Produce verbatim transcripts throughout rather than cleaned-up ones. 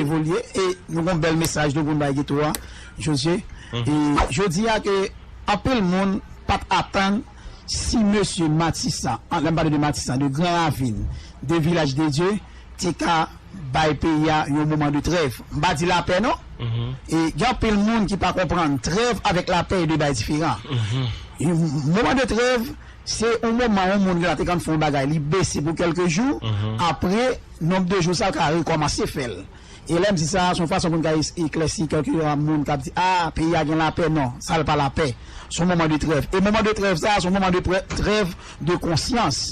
evolye. E nou gen yon bèl mesaj nou pou n bay Geto a, Josye. E jodi a ke anpil moun pa t atann si mesye Matisan, an, lè m pale de Matisan, de Gran Ravin, de Vilaj de Dye, te ka bay peyi a yon moman de trèv. M pa di lapè non. E gen anpil moun ki pa konprann trèv avèk lapè e de bagay diferan. Yon moman de trèv, se yon moman yon moun gen la te konn fè yon bagay, li bese pou kèlke jou, apre, nonb de jou sa, l ka rekòmanse fè l. E lè m di sa, se yon fason pou n ka es-, eklèsi kèlke moun k ap di, a, peyi a gen lapè. Non, sa l pa lapè. Se yon moman de trèv. E moman de trèv sa, se yon moman de prè-, trèv de konsyans.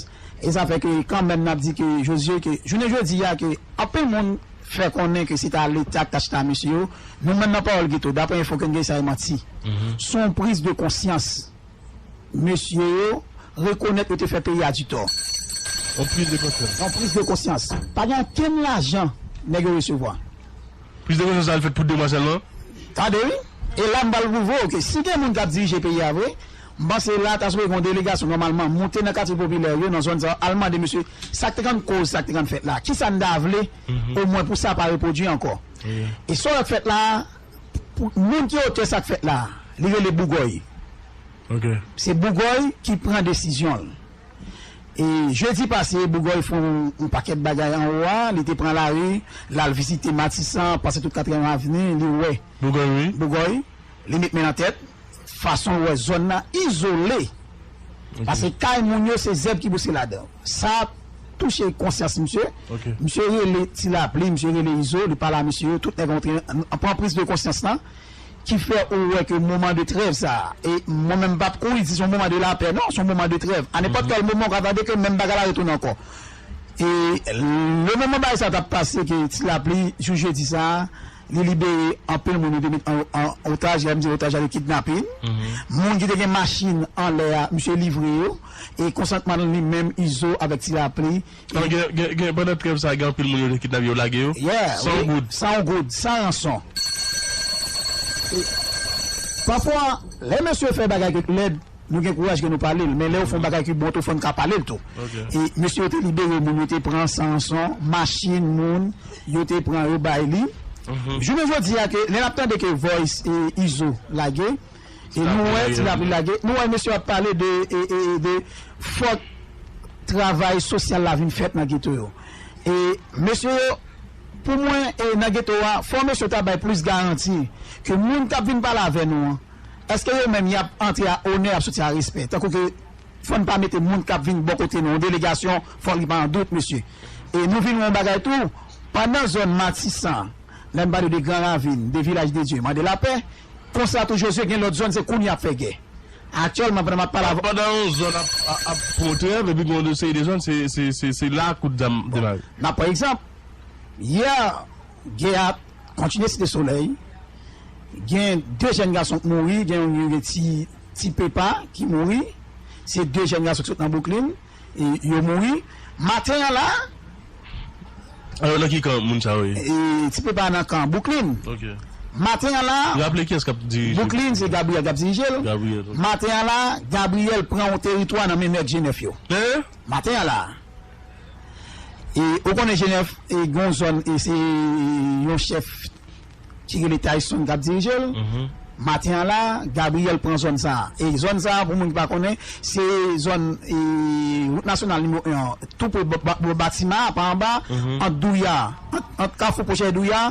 E sa fè ke kanmenm n ap di ke Josye, ke jounen jodi a, ke anpil moun fè konnen ke se ta Leta k t achete a mesye yo. Nou menm nan Pawòl Geto, daprè enfo ke n gen, sa e manti. Se yon priz de konsyans. Mesye yo rekonèt yo te fè peyi a ditò. Yon priz de konsyans. Yon priz de konsyans. Pa gen okenn lajan nèg yo resevwa. Priz de konsyans la, l fèt pou de mwa sèlman? Tande wi. E la m pral pwouve w ke si gen moun k ap dirije peyi a vre, m panse la ta swe gen yon delegasyon nòmalman moute nan katye popilè yo, nan zòn sa yo, al mande mesye sa k te konn koz sa k te konn fèt la. Kisa n ta vle, omwen pou sa pa repwodui ankò. E sa w wè k fèt la, pou moun ki otè sa k fèt la, li rele Bougòy. Se Bougòy ki pran desizyon l. E jedi pase, Bougòy fè yon, yon pakèt bagay anwo a, li te pran lari, l al vizite Matisan, pase tout Katriyèm Avni, li wè Bougòy, wi. Bougòy, li met men nan tèt, fason l wè zòn nan izole. Paske kay moun yo, se zèb ki pouse ladan. Sa touche konsyans misye. Misye rele Ti Lapli, misye rele Izo, li pale a mesye yo, tout nèg antre, an, pran priz de konsyans lan, ki fè ou wè ke moman de trèv sa a, e mwen menm m p ap kouri di se yon moman de lapè, non, se yon moman de trèv. A nenpòt kèl moman, ou ka tande ke menm bagay la retounen ankò. E le moman bagay sa t ap pase, ke Ti Lapli, jou jedi sa a, li libere anpil moun yo te met an, an otaj, lè m di otaj la, se kidnapin. Moun ki te gen machin anlè a, misye livre yo, e konsantman li menm, Izo avèk Ti Lapli. Gen, gen, gen, pandan trèv sa, gen anpil moun yo te kidnape, yo lage yo? San goud. San goud, san ranson. E, pafwa, lè mesye fè bagay ki lèd, nou gen kouraj ke nou pale l, men lè yo fè yon bagay ki bon tou, fò n ka pale l tou. E mesye yo te libere moun, yo te pran san ranson, machin moun, yo te pran yo bay li. Jounen jodi a, ke lè n ap tande ke voice e Izo lage, e nou wè Ti Lapli lage, nou wè mesye ap pale de, e, e, de fòk travay sosyal la vin fèt nan geto yo. E mesye yo, pou mwen, e nan geto a, fò mesye ta bay plis garanti ke moun k ap vin pale avè nou an, èske yo menm y ap antre a onè, y ap soti a respè? Tankou ke fò n pa mete moun k ap vin bò kote nou, yon delegasyon, fò li pa an dout, mesye. E nou vin wè yon bagay tou, pandan zòn Matisan, lè n pale de Gran Ravin, de Vilaj de Dye, mande lapè, konsa tou Jozye gen lòt zòn, se kounye a ap fè gè. Aktyèlman, pandan m ap pale avè w. Pandan yon zòn ap, ap, ap pran trèv, epi gen yon seri de zòn, se, se, se, se la kout zam demare. N ap pran egzanp, yè, gè a kontinye Site Solèy, gen de jèn gason k mouri, gen yon, yon ti, Ti Pepa ki mouri, se de jèn gason ki sot nan Bwouklin, e yo mouri. Maten an la, Alò, nan ki kan moun sa yo ye? E, Ti Pepa nan kan Bwouklin. Maten an la, raple kiyès k ap dirije Bwouklin, se Gabriyèl k ap dirije l. Gabriyèl, ok. Maten an la, Gabriyèl pran yon teritwa nan men nèg G nèf yo. Hein? Maten an la. E, ou konnen G nèf, e, gen yon zòn, e se yon chèf ki rele Tyson k ap dirije l. Maten an la, Gabriyèl pran zòn sa a. E zòn sa a, pou moun ki pa konnen, se zòn, e, wout nasyonal nimewo en an, tou pre ba-, ba-, bò batiman an, pa anba, ant Douya, ant, ant Kafou Pwochè Douya,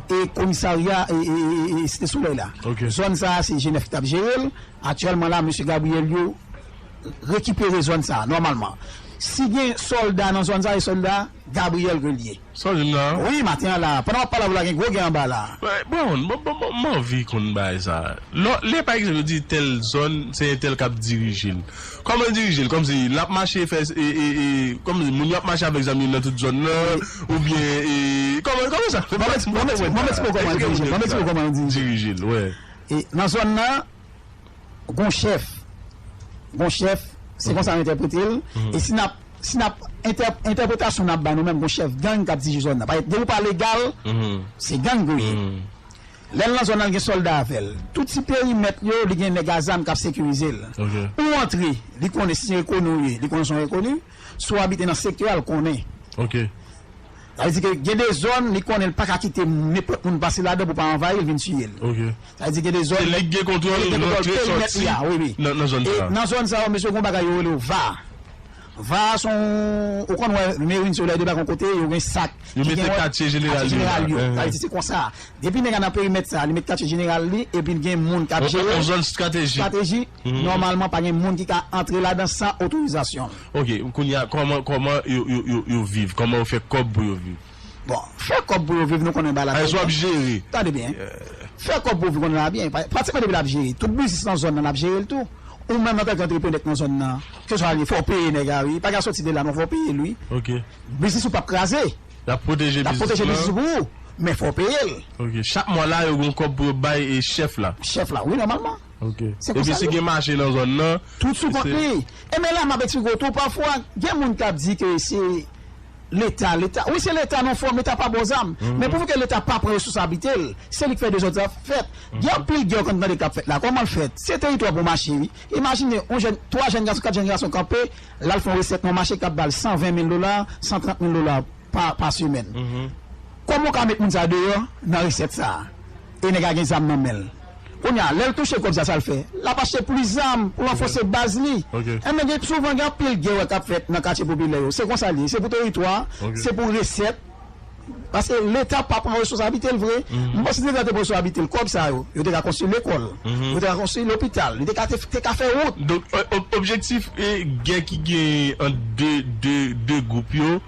e komisarya, e, e, e, e Site Solèy la. Zòn sa a, se G nèf ki t ap jere l. Aktyèlman la, mesye Gabriyèl yo rekipere zòn sa a, nòmalman. Si gen sòlda nan zòn sa a, se sòlda Gabriyèl ke l ye. Sa w di m la? Wi, maten an la. Pandan w ap pale avè w la, gen gwo gè anba la. Bon, bon, bon, bon, m anvi konn bagay sa. Lò, lè, pa egzanp, yo di tèl zòn, se entèl k ap dirije l. Kòman l dirije l? Kòmsi l ap mache fè, e, e, e, kòmsi moun yo ap mache avèk zam yo nan tout zòn nan, oubyen, e, kòman, kòman sa? Ban m, ban m, ban m eksplike w kòman l dirije l. Ban m eksplike w kòman l dirije l. Dirije l, wè. E nan zòn nan, gon chèf. Gon chèf, se konsa yo entèprete l. E si n ap, si n ap entè-, entèpretasyon n ap bay nou menm, gon chèf gang k ap dirije zòn nan. Paske depi w pa legal, se gang ke w ye. Lè l nan zòn nan, l gen sòlda avè l. Tout ti perimèt yo, li gen nèg a zam k ap sekirize l. Ou antre, li konnen si se rekoni w ye, li konnen se yon rekoni. Si w abite nan sektè a, l konnen. Ok. Sa vle di ke gen de zòn, li konnen l pa ka kite nenpòt moun pase ladan pou pa anvayi l, vin tiye l. Sa vle di gen de zòn. Se li ki gen kontwòl rantre, sòti nan, nan zòn sa a. Nan zòn sa yo, mesye, gen yon bagay yo rele yo va. Va se yon, ou konn wè, meri Solèy de Bak yon kote, yo gen sak. Yo mete katye jeneral yo. Sa vle di se konsa. Depi nèg la nan perimèt sa, li met katye jeneral li, epi l gen moun k ap jere. Yon zòn estratejik. Estratejik, nòmalman, pa gen moun ki ka antre ladan san otorizasyon. Ok, kounye a, kòman, kòman yo, yo, yo, yo viv? Kòman yo fè kòb pou yo viv? Bon, fè kòb pou yo viv, nou konnen bagay la. Èske w ap jere? Tande byen. Fè kòb pou yo viv, konnen bagay la byen. Pratikman depi l ap jere, tout biznis nan zòn nan, l ap jere l tou. Ou menm antanke antreprenè k nan zòn nan, keswa li, fò w peye nèg la, wi. Pa ka sòti de la, non, fò w peye l, wi. Ok. Biznis ou p ap kraze. L ap pwoteje biznis ou pou ou, men fò w peye l. Ok. Chak mwa la, yo gen yon kòb pou yo bay e chèf la. Chèf la, wi, nòmalman. Ok. Epi si gen mache nan zòn nan, tout sou kont li. E men la, m ap eksplike w tou, pafwa, gen moun k ap di ke se Leta, Leta. Wi, se Leta nan fòm, Leta pa ba w zam. Men pouvi ke Leta pa pran responsablite l, se li k fè dezòd sa fèt. Gen anpil gè w konn tande k ap fèt la. Kòman l fèt? Se teritwa pou mache, wi. Imajine, yon jèn, twa jèn gason, kat jèn gason kanpe, l al fè yon resèt nan mache k ap ba l san ven mil dola, san trant mil dola pa, pa semèn. Kòman w ka met moun sa deyò nan resèt sa a? E nèg la gen zam nan men l. Kounye a, lè l touche kòb sa, sa l fè? L ap achte plis zam pou ranfòse baz li. Enben, gen, souvan gen anpil gè w wè k ap fèt nan katye popilè yo. Se konsa l ye. Se pou teritwa, se pou resèt. Paske Leta pa pran responsablite l vre. M panse si Leta te pran responsablite l, kòb sa yo, yo te ka konstwi lekòl, yo te ka konstwi lopital, yo te ka, te, te ka fè wout. Donk, ob-, objektif e gè ki gen ant de, de, de gwoup yo,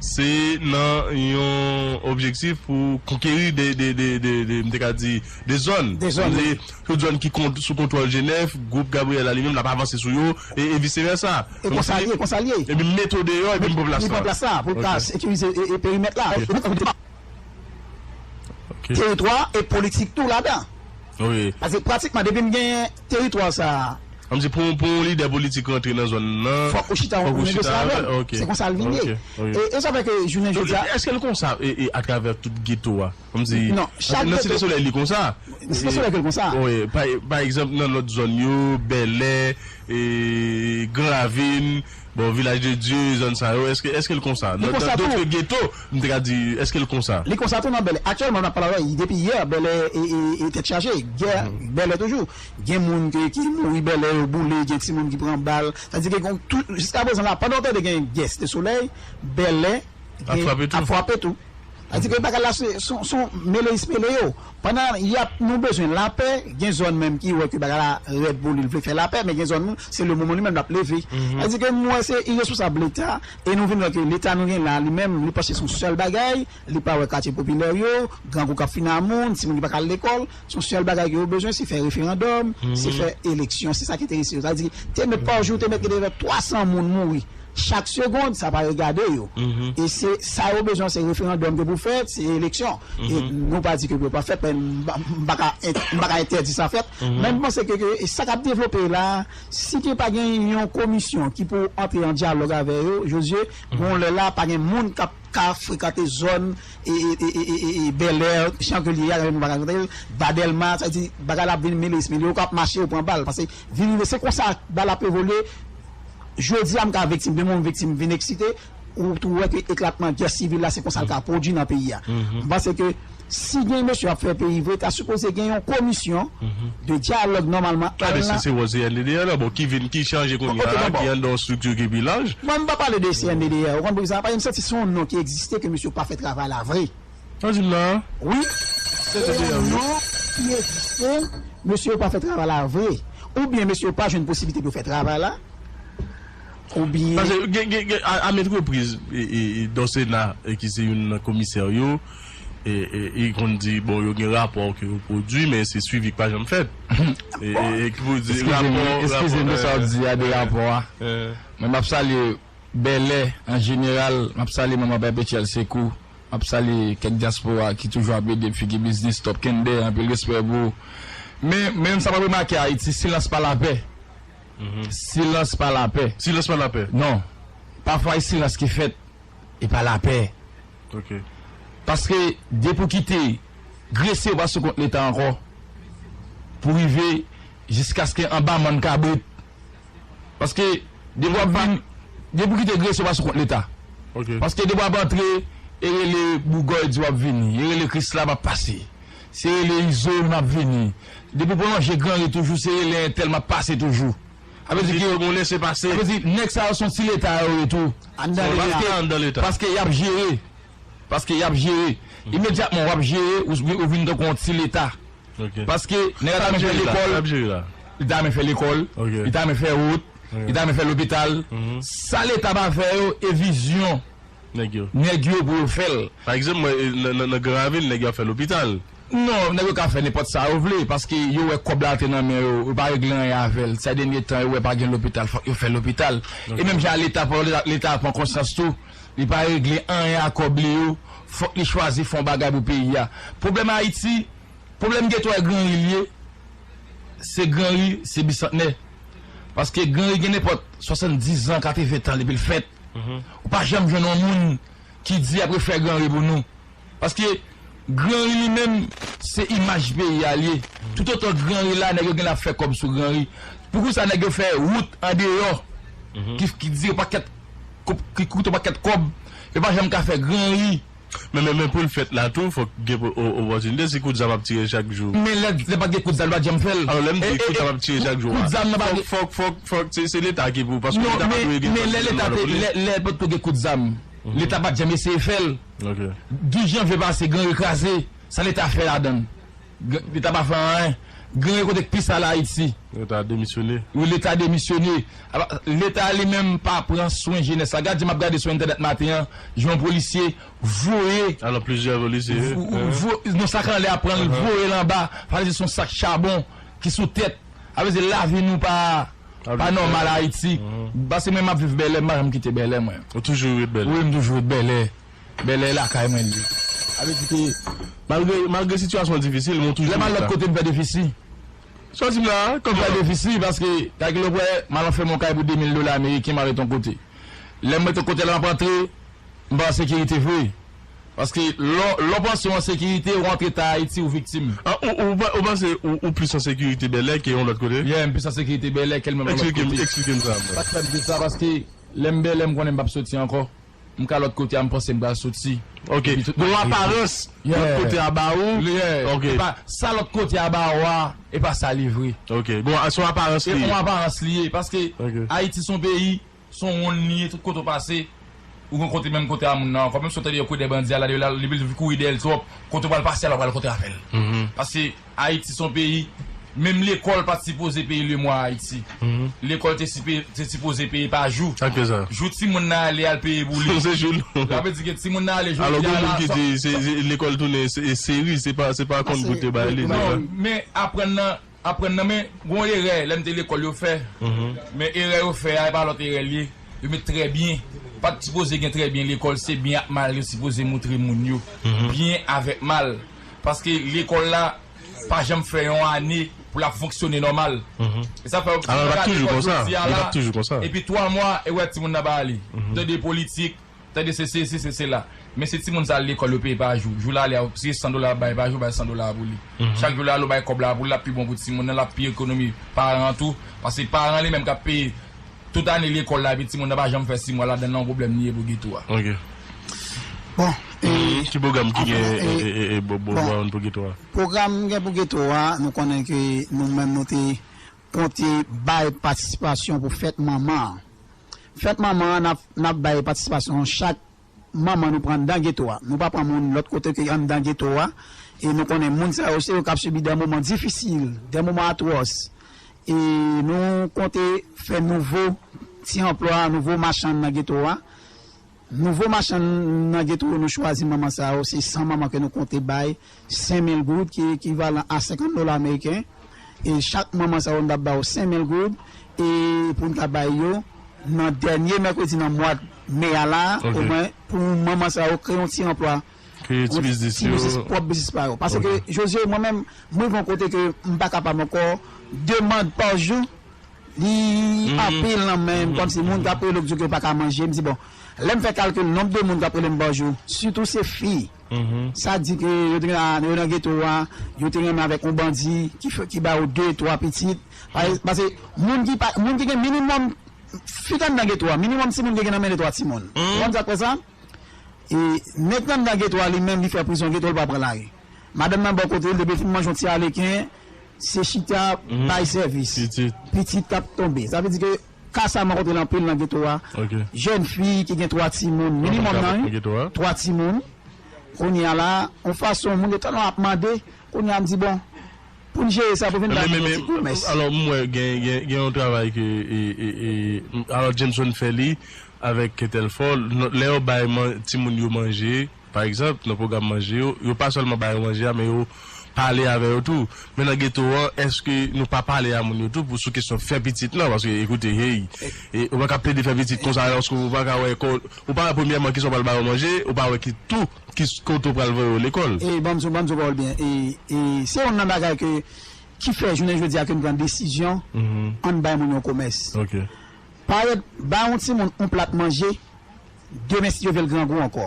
se nan yon objektif pou konkeri de, de, de, de, de, m te ka di, de zòn. De zòn, wi. Tout zòn ki kont-, sou kontwòl G nèf, gwoup Gabriel la li menm, l ap avanse sou yo, e, e vice versa. E konsa l ye, konsa l ye. Epi m mete w deyò, epi m pran plas la. Li pran plas la, pou l ka sekirize e, e perimèt la. Teritwa e politik tou ladan. Paske pratikman, depi m gen teritwa sa a, Kòmsi pou, pou yon lidè politik rantre nan zòn nan, fòk ou chita, fòk ou negosye avè l. Se konsa l vin ye. E, e sa fè ke jounen jodi a. Èske l konsa, e, e atravè tout geto a? Kòmsi nan Site Solèy li konsa. Nan Site Solèy ke l konsa. Wi, pa, pa egzanp, nan lòt zòn yo, Bèlè, e, Gran Ravin, bon, Vilaj de Dye, zòn sa yo, èske, èske l konsa? Nan, nan dòt geto, m te ka di, èske l konsa? Li konsa tou nan Bèlè. Aktyèlman, n ap pale avè w, depi yè, Bèlè e, e, e tèt chaje. Gè, Bèlè toujou. Gen moun ki, ki mouri Bèlè, yo boule, gen timoun ki pran bal. Sa di ke gen tout, jiska prezan la, pandan w tande gen gè Site Solèy, Bèlè ap frape tou. Sa di ke bagay la se, se, se yon meleyis mele yo. Pandan y ap, nou bezwen lapè, gen zòn menm ki wè ke bagay la rèd pou li, l vle fè lapè, men gen zòn nou, se le moman li menm l ap leve. Sa di ke m wè se iresponsab Leta, e nou vin wè ke Leta nou gen la, li menm, li panse se yon sèl bagay, li pa wè katye popilè yo, grangou k ap fini a moun, timoun ki pa ka al lekòl, se yon sèl bagay ke yo bezwen, se fè referandòm, se fè eleksyon, se sa ki enterese yo. Sa di, te mèt pa jou, te mèt gen devan twa san moun mouri chak segonn, sa pa regade yo. E se sa yo bezwen, se referandòm ke pou fèt, se eleksyon. E nou pa di ke pou yo pa fèt, men m pa, m pa ka, m pa ka entèdi sa fèt. Men m panse ke, ke sa k ap devlope la, si ke pa gen yon komisyon ki pou antre an dyalòg avè yo, Josué, gon lè la, pa gen moun k ap ka frekante zòn e, e, e, e, e, e Bèlè, jan ke l ye a, nou pa ka frekante l, Ba Dèlma, sa di, bagay la ap vin meleyis mele, yo k ap mache, yo pran bal. Paske vin rive, se konsa bal ap evolye. Jodi a, m ka viktim, demen yon viktim vin eksite, ou tou wè ke eklatman gè sivil la, se konsa l ka pwodui nan peyi a. M panse ke si gen mesye ap fè peyi vre, ta sipoze gen yon komisyon de dyalòg nòmalman. Gade si se wòz C N D D A la, bon, ki vin, ki chanje kounye a, ki anndan yon estrikti ki pi laj. Mwen, m pa pale de C N D D A, ou konn poukisa? Paske m santi se yon non ki egziste ke mesye yo pa fè travay la vre. Sa di m la? Wi. Se yon non ki egziste, mesye yo pa fè travay la vre. Oubyen mesye yo pa jwenn posiblite pou yo fè travay la. Oubyen. Paske gen, gen, gen, a, a met repriz, e, e, e, Dòsena, e, ki se youn nan komisè yo, e, e, e konn di, bon, yo gen rapò ke yo pwodui, men se swivi k pa janm fèt. E, e, e ki pou di rapò, eskize m de sa w di a, de rapò a. Men m ap salye Bèlè, an jeneral, m ap salye Manman Pèpetyèl Sekou, m ap salye kèk dyaspora ki toujou ap ede m figi biznis, Top Kender, anpil respè pou ou. Men, men sa m ap remake Ayiti, silans pa lapè. Silans pa lapè. Silans pa lapè. Non. Pafwa, e silans ki fèt, e pa lapè. Paske, depi w kite grese w pa sou kont Leta ankò, pou rive jiskaske anba mann kabrit. Paske, depi w ap vin, depi w kite grese w pa sou kont Leta. Paske depi w ap antre, E rele Bougòy di w ap vini. E rele Krisla m ap pase. Se rele Izo m ap vini. Depi w pwolonje Granri toujou, se rele entèl m ap pase toujou. Sa vle di ke yon lese pase. Sa vle di nèg sa yo se yon ti leta yo ye tou. Anndan leta. Paske, anndan leta. Paske y ap jere. Paske y ap jere. Imedyatman w ap jere, ou, ou vin tankou yon ti leta. Ok. Paske nèg la ta renmen fè lekòl. Li ta renmen fè lekòl. Ok. Li ta renmen fè wout. Ok. Li ta renmen fè lopital. Mhm. Sa leta pa fè yo, e vizyon nèg yo. Nèg yo pou yo fè l. Pa egzanp, mwen, nan, nan, nan Gran Ravin, nèg yo ap fè lopital. Non, nèg yo ka fè nenpòt sa yo vle, paske yo wè kòb la te nan men yo, yo pa regle anyen avè l. Sa dènye tan, yo wè pa gen lopital, fòk yo fè lopital. Ok. E menm jan leta pran, leta, leta pran konsyans tou, li pa regle anyen a kòb li yo, fòk li chwazi fè yon bagay pou peyi a. Pwoblèm Ayiti, pwoblèm geto a Granri l ye, se Granri, se Bisantnè. Paske Granri gen nenpòt swasanndizan, katreven tan depi l fèt. Mhm. Ou pa janm jwenn yon moun ki di y ap refè Granri pou nou. Paske Granri li menm, se imaj peyi a l ye. Toutotan Granri la, nèg yo gen ap fè kòb sou Granri. Poukisa nèg yo fè wout andeyò, mhm, ki, ki di yon pakèt, ki koute yon pakèt kòb, yo pa janm ka fè Granri. Men, men, men pou l fèt la tou, fòk gen po-, o-, opòtinite. Si kout zam ap tire chak jou. Men lè, lè pa t gen kout zam, li pa t janm fè l. Alò, lè m di kout zam ap tire chak jou a, fòk, fòk, fòk, fòk, se, se leta ki pou, paske leta pa dwe gen, men lè leta te, lè, lè pa t gen kout zam, leta pa t janm eseye fè l. Ok. Douz janvye pase, Granri kraze, sa leta fè ladan l? Leta pa fè anyen. Granri kote k pi sal Ayiti. Leta demisyone. Wi, leta demisyone. Apa, leta li menm pa pran swen jenès la. Gade, m ap gade sou entènèt maten an, jan yon polisye voye. Alò, plizyè polisye. Vo-, vo-, non, sa k anlè a pran l, voye l anba. Sa vle di se yon sak chabon ki sou tèt. Sa vle di lavi nou pa, pa nòmal Ayiti. Paske mwen, m ap viv Bèlè, m pa janm kite Bèlè, mwen. Ou toujou ret Bèlè? Wi, m toujou ret Bèlè. Bèlè lakay mwen li ye. Sa vle di ke malgre, malgre sitiyasyon an difisil, men w toujou ret la. Lè m al lòt kote, m fè defisi. Sa w di m la a, kòman? M fè defisi paske, kalkile w wè, m al anfèmen yon kay pou de mil dola ameriken, m al ret yon kote. Lè m ret yon kote la, m ap antre, m pa an sekirite vre. Paske lè w, lè w panse w an sekirite, ou antre ta Ayiti, ou viktim. Ah, ou, ou, pa- ou panse ou, ou plis an sekirite Bèlè ke yon lòt kote? Yeah, m plis an sekirite Bèlè ke l menm yon lòt kote. Eksplike m, eksplike m sa, bro. Sa k fè m di sa, paske lè m Bèlè, m konnen m p ap soti ankò. M ka lòt kote a, m panse m pral soti. Ok. Epi tout bagay. Gon aparans lòt kote a ba ou. Yeah. Ok. E pa, sa lòt kote a ba ou a, e pa sa li vre. Ok. Gon, se yon aparans li ye. E yon aparans li ye, paske Ayiti se yon peyi, se yon wonn li ye, tout kote w pase, ou gen kote menm kote a moun nan ankò. Menm si w tande yo kouri dèyè bandi a la, li, li kouri dèyè l twòp, kote w pral pase a la, w pral kontre avè l. Paske Ayiti se yon peyi, menm lekòl pa t sipoze peye lemwa Ayiti. Lekòl te sipe-, te sipoze peye pa jou. Sa k fè sa? Jou timoun nan ale, al peye pou li. Se jou l. Sa vle di ke timoun nan ale jodi a la. Alò, gon moun ki di se, se, lekòl tounen se, seri, se pa, se pa konn pou te bay li, se pa. Non, men aprann nan, aprann nan, men gon erè, lè m te lekòl yo fè. Men erè yo fè a, e pa lòt erè l ye. Yo met trè byen. Pa t sipoze gen trè byen lekòl, se byen ak mal yo sipoze moutre moun yo. Byen avèk mal. Paske lekòl la, pa janm fè yon ane pou l ap fonksyone nòmal. E sa fè w, alò, l pa t toujou konsa. Li pa t toujou konsa. Epi twa mwa, e wè timoun nan pa ale. Tande politik, tande se sesi, se sela. Men se timoun sa al lekòl, yo peye pa jou. Jou l ale a, si se san dola l ap bay pa jou, bay san dola pou li. Chak jou l ale, ou bay kòb la pou li, l ap pi bon pou timoun nan, l ap pi ekonomi paran an tou. Paske paran an li menm k ap peye tout ane lekòl la, epi timoun nan pa janm fè sis mwa ladan l, nan yon pwoblèm li ye pou geto a. Ok. Bon, e, ki pwogram ki gen, e, e, e, e, bo, bo, bon, pou geto a? Pwogram gen pou geto a, nou konnen ke nou menm nou te konte bay patisipasyon pou fèt manman an. Fèt manman an, n ap, n ap bay patisipasyon chak manman nou pran anndan geto a. Nou pa pran moun lòt kote ke anndan geto a. E nou konnen moun sa yo, se yo k ap sibi de moman difisil, de moman atwòs. E nou konte fè nouvo ti anplwa, nouvo machann nan geto a. Nouvo machann nan geto, nou chwazi manman sa yo, se san manman ke nou konte bay senk mil goud, ki ekivalan a senkant dola ameriken. E chak manman sa yo, nou t ap ba yo senk mil goud, e pou n ta bay yo nan dènye mèkredi nan mwa me a la, omwen pou manman sa yo kreye yon ti anplwa, kreye ti biznis yo, pwòp biznis pa yo. Paske Jozye, mwen menm, mwen rive yon kote ke m pa kapab ankò, de mand pa jou, li anpil nan men m, kòmsi moun k ap rele w k di w ke yo pa ka manje. M di, bon, lè m fè kalkil nonb de moun k ap rele m pa jou, sitou se fi. Sa di ke yo te gen, yo nan geto a, yo te renmen avèk yon bandi ki fè, ki ba yo de, twa pitit. Pa-, paske moun ki pa, moun ki gen minimòm, fi k anndan geto a, minimòm timoun ki gen nan men de twa timoun. Ou konn sa k fè sa? E nèg anndan geto a li menm, li fè prizon geto, li pa pran lari. Madanm nan bò kote l, depi l fin manje yon ti aleken, se chita, bay sèvis. Pitit. Pitit k ap tonbe. Sa vle di ke ka sa mwen rankontre l anpil nan geto a. Ok. Jèn fi ki gen twa timoun, minimòm nan, wi. Twa timoun. Kounye a la, yon fason, moun yo tèlman ap mande, kounye a m di, bon, pou n jere sa, pou vin bay moun yon ti komès. Alò, m wè gen, gen, gen yon travay ke, e, e, e, alò, Jameson fè li avèk Ketèl Fò. Lè yo bay man-, timoun yo manje, pa egzanp, nan pwogram manje yo, yo pa sèlman ba yo manje a, men yo pale avè yo tou. Men nan geto an, èske nou pa pale a moun yo tou pou sou kesyon fè pitit lan? Paske, ekoute, hey, e, ou pa ka plede fè pitit konsa, alòske ou pa ka wè kò, ou pa wè premyèman kisa w pral ba yo manje, ou pa wè ki tou, ki s-, kote w pral voye yo lekòl. E, ban m di w, ban m di w pawòl byen. E, e, se youn nan bagay ke, ki fè jounen jodi a ke m pran desizyon, ann bay moun yon komès. Ok. Parèt, bay yon timoun yon plat manje, demen si Dye vle l grangou ankò.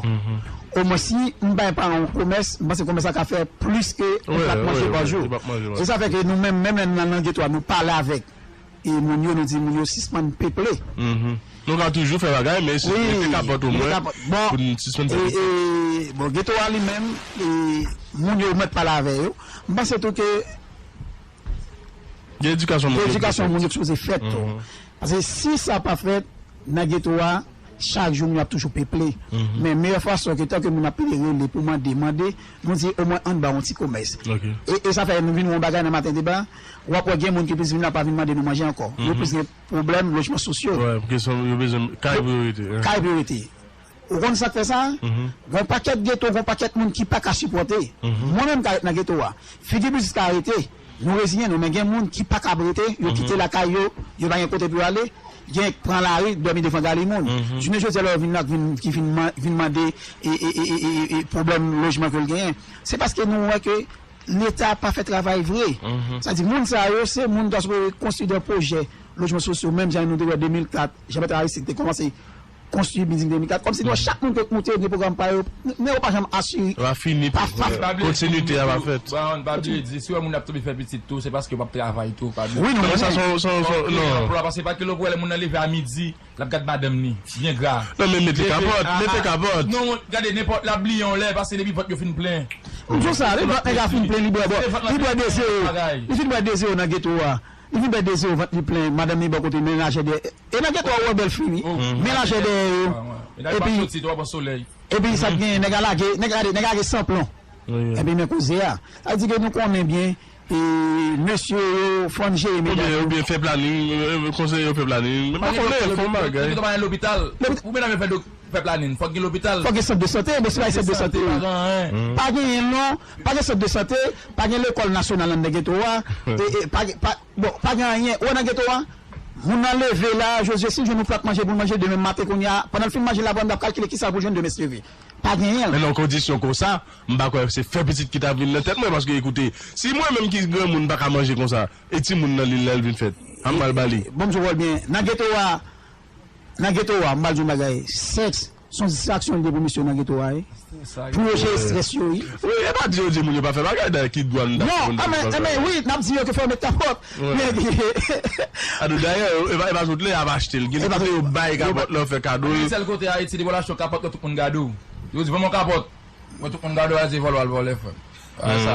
Omwen si m bay paran yon komès, m panse komès la ka fè plis ke yon plat manje pa jou. E sa fè ke nou menm, menm lè n nan, nan geto a, nou pale avèk e moun yo, nou di moun yo sispann peple. Nou ka toujou fè bagay, men si mete kapòt omwen pou n sispann fè peple. E, bon, geto a li menm, e, moun yo mèt pale avè yo. M panse tou ke Gen edikasyon moun yo sipoze fèt tou. Paske si sa pa fèt, nan geto a, chak jou moun yo ap toujou peple. Men meyè fason ke tanke moun ap rele pou mande, mande, nou di omwen ann ba yon ti komès. E, e sa fè nou vin yon bagay nan maten deba, w ap wè gen moun ki plis vin la pa vin mande nou manje ankò. Yo plis gen pwoblèm lojman sosyo. Wi, pou kesyon yo bezwen kay pou yo rete. Kay pou yo rete. Ou konn sa k fè sa? Gon pakèt geto, gon pakèt moun ki pa ka sipòte. Mwen menm ka ret nan geto a. Figi biznis ka rete. Nou reziyen nou, men gen moun ki pa kab rete, yo kite lakay yo, yo pa gen kote pou yo ale. Gen k pran lari, dòmi devan gali moun. Jounen jodi a, lè yo vin la, ki vin, ki vin man-, vin mande e, e, e, e, e, e pwoblèm lojman ke l genyen. Se paske nou wè ke Leta pa fè travay vre. Sa di, moun sa yo, se moun ta sipoze konstwi de pwojè lojman sosyo, menm jan nou te wè de mil kat, Jean Bertrand Aristide te kòmanse konstwi bilding de mil kat. Kòmsi nou wè chak moun ke k moute, yo gen pwogram pa yo, men yo pa janm asire. Yo pa fini, pa, pa, kontinite a pa fèt. Brown, pa bliye di, si w wè moun ap tonbe fè pitit tou, se paske yo p ap travay tou, pa bliye. Wi, non, men sa se, se, se, non. Paske pa kilo pou wè lè moun nan leve a midi, l ap gad madanm ni, byen gra. Non, men mete kapòt, mete kapòt. Non, gade, nenpòt, l ap bliye yon lè, paske depi vant yo fin plen. M di w sa, depi vant nèg la fin plen, li bwè, li bwè de zewo. Li fin bwè de zewo nan geto a. Li fin bwè de zewo, vant li plen, madanm ni bò kote, men lajè dèyè. E nan geto a, ou wè bèl fi, wi. Men lajè dèyè yo. Epi, epi sa k genyen, nèg a lage, nèg a, nèg a lage san plon. Epi men koze a. Sa vle di ke nou konnen byen, e, mesye yo, fò n jere medam yo. Oubyen, oubyen fè planin, e, konseye yo fè planin. Men pa konnen, fè yon bagay. Lè w pa gen lopital, pou medam yo fè dok-, fè planin, fòk gen lopital. Fòk gen sant de sante, men si pa gen sant de sante, pa gen anyen. Pa genyen non, pa gen sant de sante, pa gen lekòl nasyonal anndan geto a, e, e, pa gen, pa, bon, pa gen anyen. Ou wè nan geto a, moun nan leve la, Jozye, si l jwenn yon plat manje pou l manje demen maten kounye a, pandan l fin manje la, pandan l ap kalkile kisa l pou jwenn demen se leve. Pa genyen. Men nan yon kondisyon konsa, m pa kwè se fè pitit ki ta vin nan tèt mwen, paske ekoute, si mwen menm ki granmoun m pa ka manje konsa, e timoun nan li lè l vin fèt, an m pral ba li. Bon, m di w byen, nan geto a, nan geto a, m pral di w yon bagay, sèks se yon distraksyon li ye pou mesye nan geto a, wi. Pou yo jere estrès yo, wi. Wi, e pa di yo di moun yo pa fè bagay, dayè ki dwa n ta di moun yo pa fè bagay. Non, men, wi, n ap di yo ke fò yo met kapòt. Men, a, dayè, e pa, e pa sot lè y ap achte l. Gen kote yo bay kapòt lan, fè kado. Gen sèl kote Ayiti, depi w al achte yon kapòt, tout moun gade w. Yo di, "Ban m yon kapòt." Mwen, tout moun gade w, al di vòlè, w al vòlè, frè m. A, sa,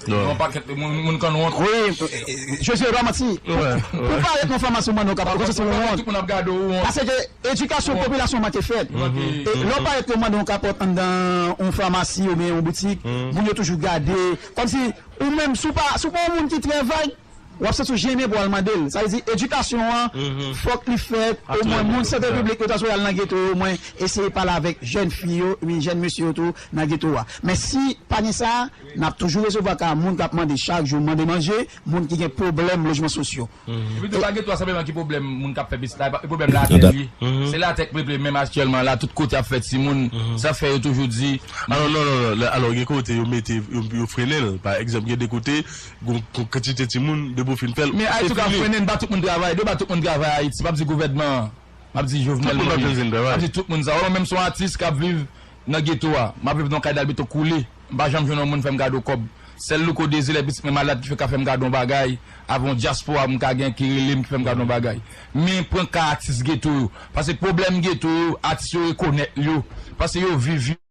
yon pakèt moun, moun konn wont. Wi, e, e, Jozye, pa manti. Pou parèt nan fòmasyon mande yon kapòt, ou konn santi w wont. Tout moun ap gade w, wont. Paske edikasyon popilasyon manke fèt. E lè w parèt pou mande yon kapòt anndan yon famasi oubyen yon boutik, moun yo toujou gade. Kòmsi ou menm, si w pa, si w pa yon moun ki trè vag, w ap santi w jennen pou w al mande l. Sa vle di, edikasyon an, fòk li fèt, omwen moun sante piblik yo ta sou al nan geto yo, omwen eseye pale avèk jèn fi yo, oubyen jèn mesye yo tou nan geto a. Men si pa gen sa, n ap toujou resevwa ka moun k ap mande chak jou, mande manje, moun ki gen pwoblèm lojman sosyo. Epi tou, pa gen twa senpleman ki pwoblèm moun k ap fè pitit la, e pwoblèm latè li ye. Se latè k peple menm aktyèlman la, tout kote ap fè timoun. Sa fè yo toujou di. Alò, non, non, non, alò, gen kote yo mete, yo, yo frennen l. Pa egzanp, gen de kote, gon, gon kantite timoun, depi w fin fè l, se fini. Men Ayiti ka frennen, pa tout moun travay, de pa tout moun travay Ayiti, m ap di gouvènman an. M ap di Jovenel Moïse. M ap di tout moun sa. Ou wè mwen menm se yon atis k ap viv nan geto a. M ap viv nan yon kay dal beton koule. M pa janm jwenn yon moun fè m kado kòb. Sèl Louko Dezi lè pitit mwen malad ki fè ka fè m kado yon bagay. Avè yon dyaspora m ka gen ki rele m ki fè m kado yon bagay. Men pran ka atis geto yo. Paske pwoblèm geto yo, atis yo rekonèt yo. Paske yo viv yo.